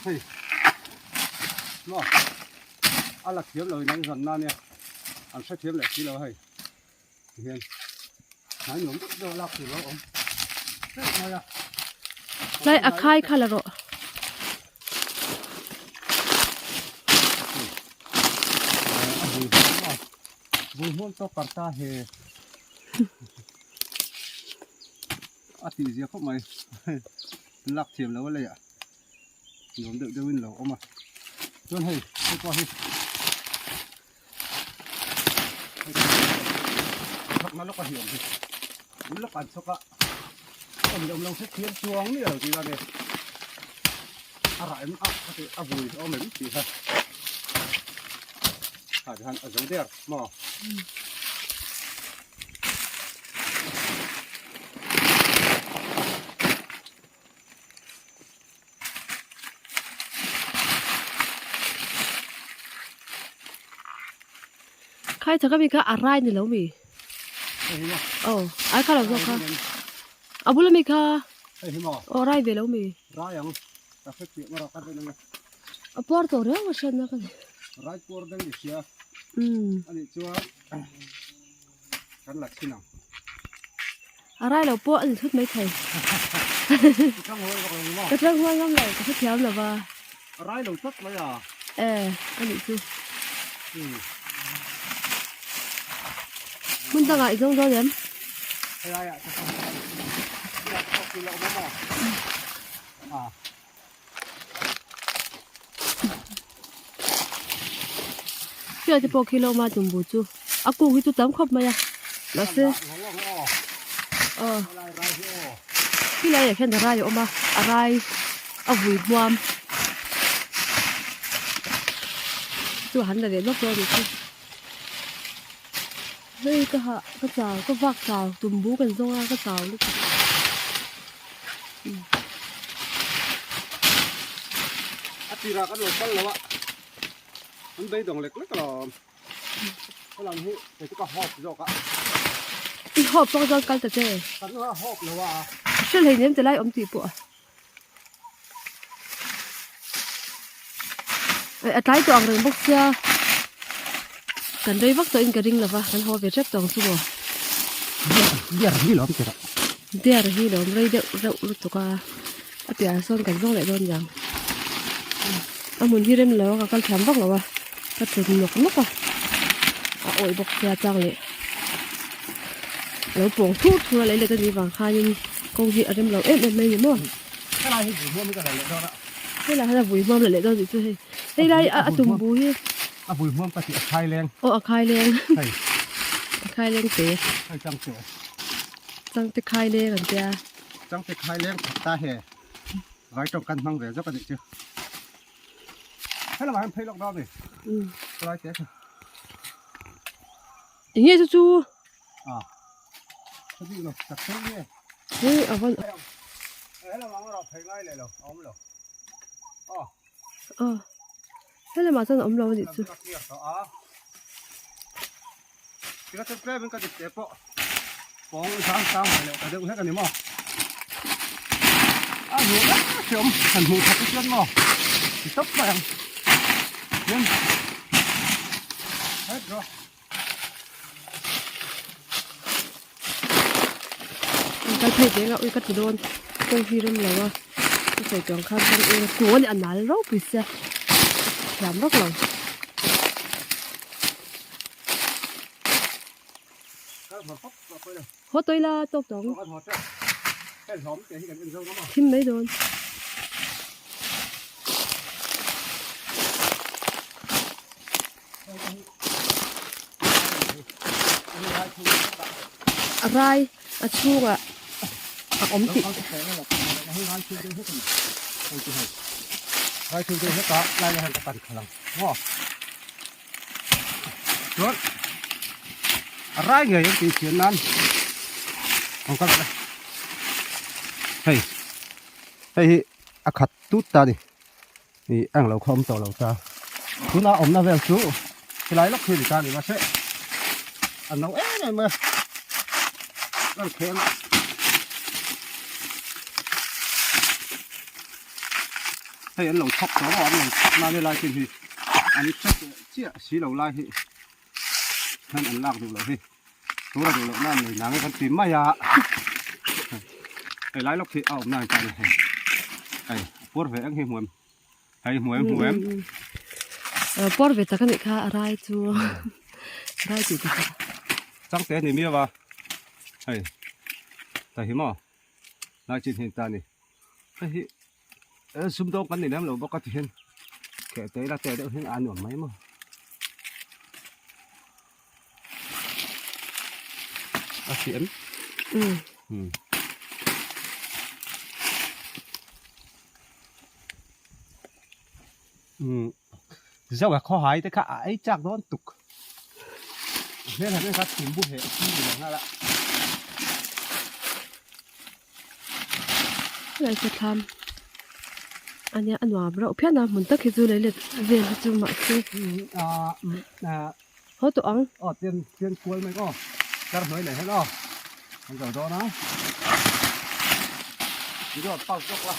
Hei maw a la thiam lo in an zan na nia an hre thiam leh si lo a hei tihian hnai nuam deuh deuh a lak tur lo awm teuh mai a. Tlai a khai kha la rawh. A bul hmuam a bul hmuam tawk karta he a tih zia khawp mai an lak thiam lo a leiah nuam deuh deuhin lo awm a chuan hei hei pawh hi chhakna lawk a hiam hi bul lawk an chhawk a awm leh awm lo hre thiam chuang miah lo tih a ni a rah em a a tih a vui awm em tih kha ah tikhan a zo der maw. Khai chak ami kha a rai ni lo mi? Aw ai kha lo zawk kha. A bul ami kha. Aw rai ve lo mi? Rai ang. Ka hre chiah mara ka rin ang. A puar tawh reng a hriatna ka nei. Rai puar deuh i hria. Ani chuan kan la chhin ang. A rai lo pawh a ni thut mai thei. Ka tlang huai vak lo ni maw? Ka tlang huai ngam lo, ka hrethiam lo va. A rai lo tlat mai a. E, a nih chu. Hmun dangah i zawng dawn em? Helai ah ka tlang huai. Helai ah ka tlang huai maw? A. Hriat te pawh khi lo awm a tumbu chu a kung hi chu tam khawp mai a mahse aw khilai ah khian a rai a awm a a rai a vui hmuam chu han la leh lawk dawn a nih chu hei ka hah ka chau ka vak chau tumbu kan zawng a ka chau lutuk. A tirah kan lo kal lo a an beidawng lek lek alawm helam hi kei chu ka hawp zawk a i hawp pawh chuan kal ta che kan la hawp lo a hre hlei nem ti lai awm tih pawh a tlai tawh ang reng bawk sia kan rei vak tawhin ka ring lova kan haw ve tep tawh ang chu maw deer hi lawm tirah deer hi lawm rei deuh reuh lutuk a a piahah sawn kan zawng leh dawn niang a hmun hi rem lo a ka kal thiam vak lo a ka tlu nawk nawk a a awih bawk sia chang leh a lo pawng thur thur a lei let anih vang khanin kawng hi a rem lo em em mai ni maw. Helai hi vui hmuam hi ka la leh dawn a. Helai hian a vui hmuam la leh dawn tih chu hei. Hei lai a tumbu hi. A vui hmuam ka tih a khai leng. Aw a khai leng. Hei. A khai leng te. Hei chang te. Chang te khai leng an tia. Chang te khai leng khat ta he. Vai tawng kan hmang ve zawk a nih chu. Helai hian phei lawk dawn ni. Helai te kha. Enge chu chu. À. Cái gì rồi, chặt thế nghe. Hei a van. Hello ang rawh phei ngai leh lo, a awm lo. Aw. Aw. Helamah chuan a awm lo a nih chu. Ka clear tawh a. Tika chu tlem in ka dik te pawh. Pawng sang sang ve leh ta deuh hlek a ni maw. A hmuh lek lek hi awm, han hmuh that hi chuan maw. Ti tawp mai ang. Hian. Het rawh. Kal phei deng a ui ka ti dawn kawng hi rem lo a ka sawi tawng khan kawng eng a kung a ni a nal ropui sia thiam vak lo. Haw tawi la tawk tawng thim mai dawn. A rai a chhungah a awm tih Chuan a rai ngei ang tih chian nan ang ka rawh hei hei hi a khat tut ta a ni. Ih a englo kha awm tawh lo ta. Tuna awmna vel chu helai lawk hi a ni ta a ni mahse a no em em a rawn kheng a. Hei an lo chhawk tawh maw an lo chhawk nan helai chin hi an check chiah si lo lai hi hian an lak duh loh hi tura duh loh nan nei nang kan ti mai a hei lai lawk hi a awm nan tan hei hei a puar ve ang hi hmuam hei hmuam hmuam puar ve tak anih kha a rai chu rai tih tak changte ni miau a hei ta hi maw lai chin hi ta ni hei hi Sumdawng kan ni lem lo bawk a ti hian keh te ila te deuh hian a nuam mai maw. A si em? Um. Um. Um. Zau a khaw hai te kha a ei chak dawn tuk. Hmel han en kha thimbu he a si ni lo nghal a. Helai chu thlam ania a nuam reuh phian a hmun tak hi chu lei let vel hi chu mahse haw tawh ang. Aw tian tian kual mai aw kar hnuai leh hian aw an zo dawn a video pause zawk la.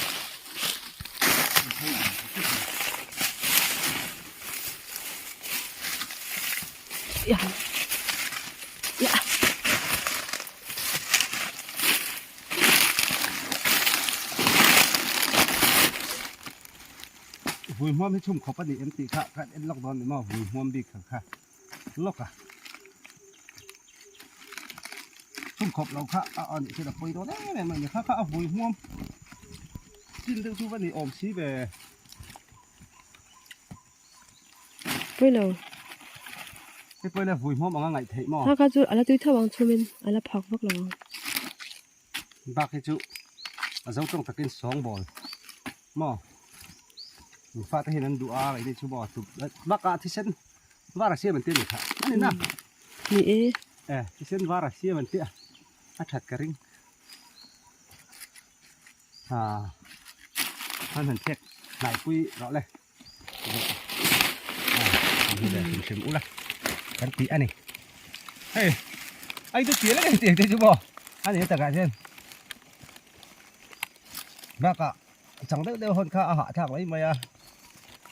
Ya ya. Vui hmuam hi chhum khawp a ni em tih kha kan en lawk dawn ni maw vui hmuam bik kha kha lawk a chhum khawp lo kha a a nih chuan a pawi dawn em em a ni kha kha a vui hmuam chin deuh chu va ni awm si ve. Pawi lo. Hei pawh ila vui hmawm anga ngaih theih maw? Kha kha chu a la tui tho ang chhumin a la phak vak lo ang. Bak hi chu a zo tawng takin sawng bawl maw? Min fate hian an duh a ngaih chu maw tup bakah thisen var a siam an ti a ni kha a ni na. Ni e. E thisen var a siam an ti a a that ka ring. Ha han han thlek hnaipui rawh le. Hrim ula kan tih a ni hei ai chu tial a ni tih te chu maw a ni takah hian bakah chang deuh deuh hawn kha a hahthlak mai mai a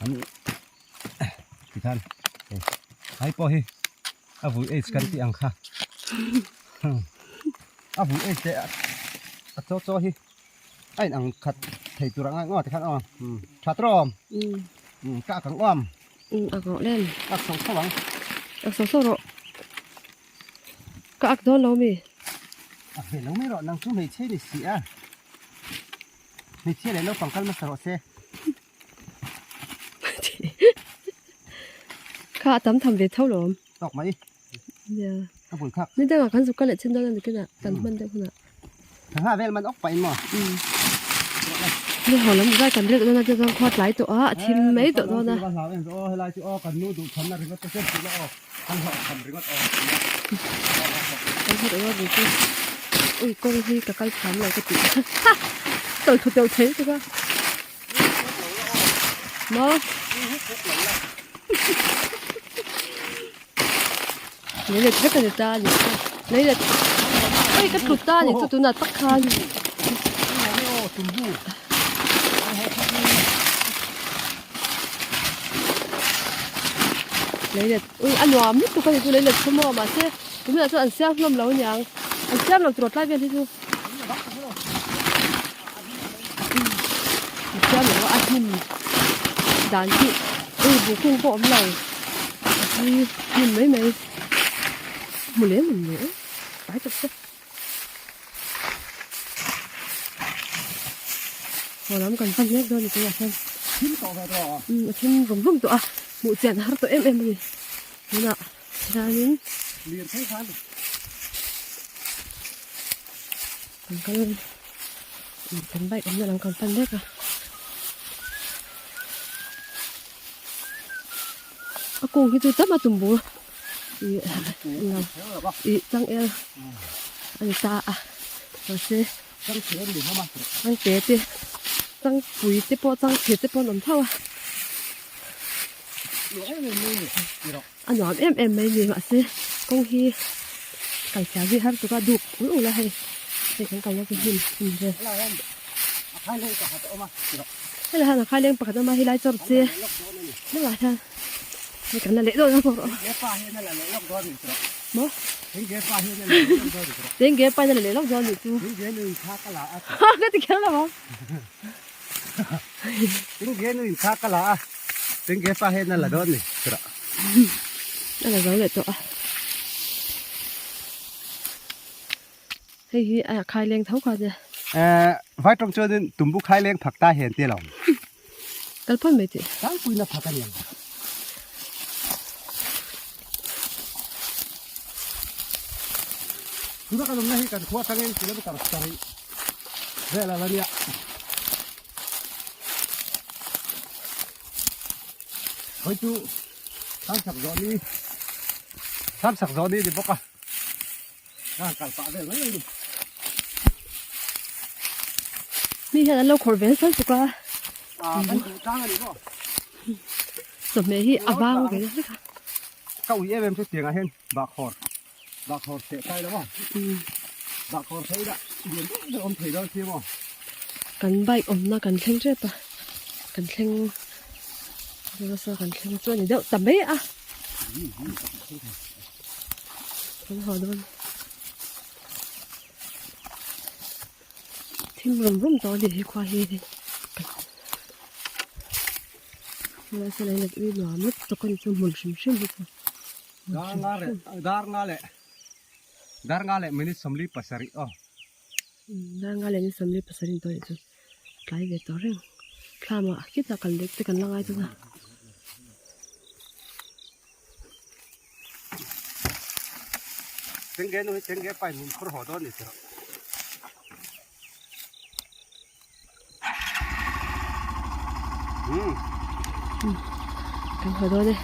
an tikhan hei ai pawh hi a vui age kan tih ang kha a vui age te a chaw chaw hi. A in ang khat thei tur anga ngaw tikhan aw tha trawm ka ak ang awm ak rawh len ak so so ang ak so so rawh ka ak dawn lo mi ak ve lo mai rawh nang chu hmeichhe ni si a hmeichhe leh naupang kal hmasa rawh se kha a tam tham ve tho lawm tawk mai nia a bul khak ni dangah kan zuk kal leh chin dawn a ni kinah kan hman deuh hunah Thangha vel man awk pahin maw? Ni ho lam zai kan rek dawn a chuan khua tlai tawh a a thim mai tawh dawn a. Aw helai chu aw kan nu duh thamna ringawt te chen tihna aw kan hlawh tham ringawt aw. Kan hlawh ringawt ni chu ui kawng hi ka kal thiam lo ka ti tawlh thu teuh thei tuk a. Maw? Lei let vek a ni ta a ni chu lei let hei ka tlu ta a ni chu tunah tak khan lei let ui a nuam lutuk a ni chu lei let chu maw mahse tunah chuan an siam hlawm lo aniang an siam lo tur tlai vel hi chu an siam lo a a hnim dan hi ui buhkung pawh a awm lo. Hi hmun mai mai hmu lem ang le tlai tak tak haw lam kan pan mek dawn ni tunah hian thim tawh ve tawh umm a thim rum rum tawh a hmuh chian a har tawh em em a ni tunah hianin lir phei khan kan kal kan bike awmna lam kan pan mek a. A kung hi chu tam a tum bur ih ih changel a ni ta a mahse changte te changpui te pawh changthir te pawh an awm tho a a nuam em em mai ni mahse kawng hi kal thiam hi har tuk a duk ul ul a hei hei kan kalna chu hnim hnim vel. Helai hian a khai leng pakhat awm a helai chawr che helaiah hian hei kan la leh dawn a bawk rawh maw tenge pa hian a la leh lawk dawn anih chu ka ti kher lo ang a la zo leh tawh a Hei hi a khai leng tho kha nia. Eh, vai tawng chuanin tumbu khai leng phak ta hian ti lo. Kal pawn mai tih. Tlangpui na phak a ni ang. Tuna kan awmna hi kan khua atangin kilometer sarih vel a la nia. Hei chu Samsak zawh ni Samsak zawh ni ni bawk a. Mi hian an lo khawrh ve nasa lutuk a chawhmeh hi a vang ve nasa vek a ka ui em em chu tiangah hian bahkhawr bahkhawr cheh tai lo maw bahkhawr thei ila lian deuh deuh awm thei dawn si maw kan bike awmna kan thleng tep a kan thleng nasa kan thleng chu a ni deuh ta mai a. Kan haw dawn. Thim rum rum tawh a ni he khua hi. Helai sawn a ui nuam lutuk a ni chu hmun hrim hrim hi chu. Dar nga leh dar nga leh dar nga leh minute 47 aw. Dar nga leh minute 47 tawh a ni chu. Tlai ve tawh reng. Thlamah khitah kan lek te kan la ngai dawn a. Tenge nu hi tenge pai min phur haw dawn ni tiro. Kan haw dawn e.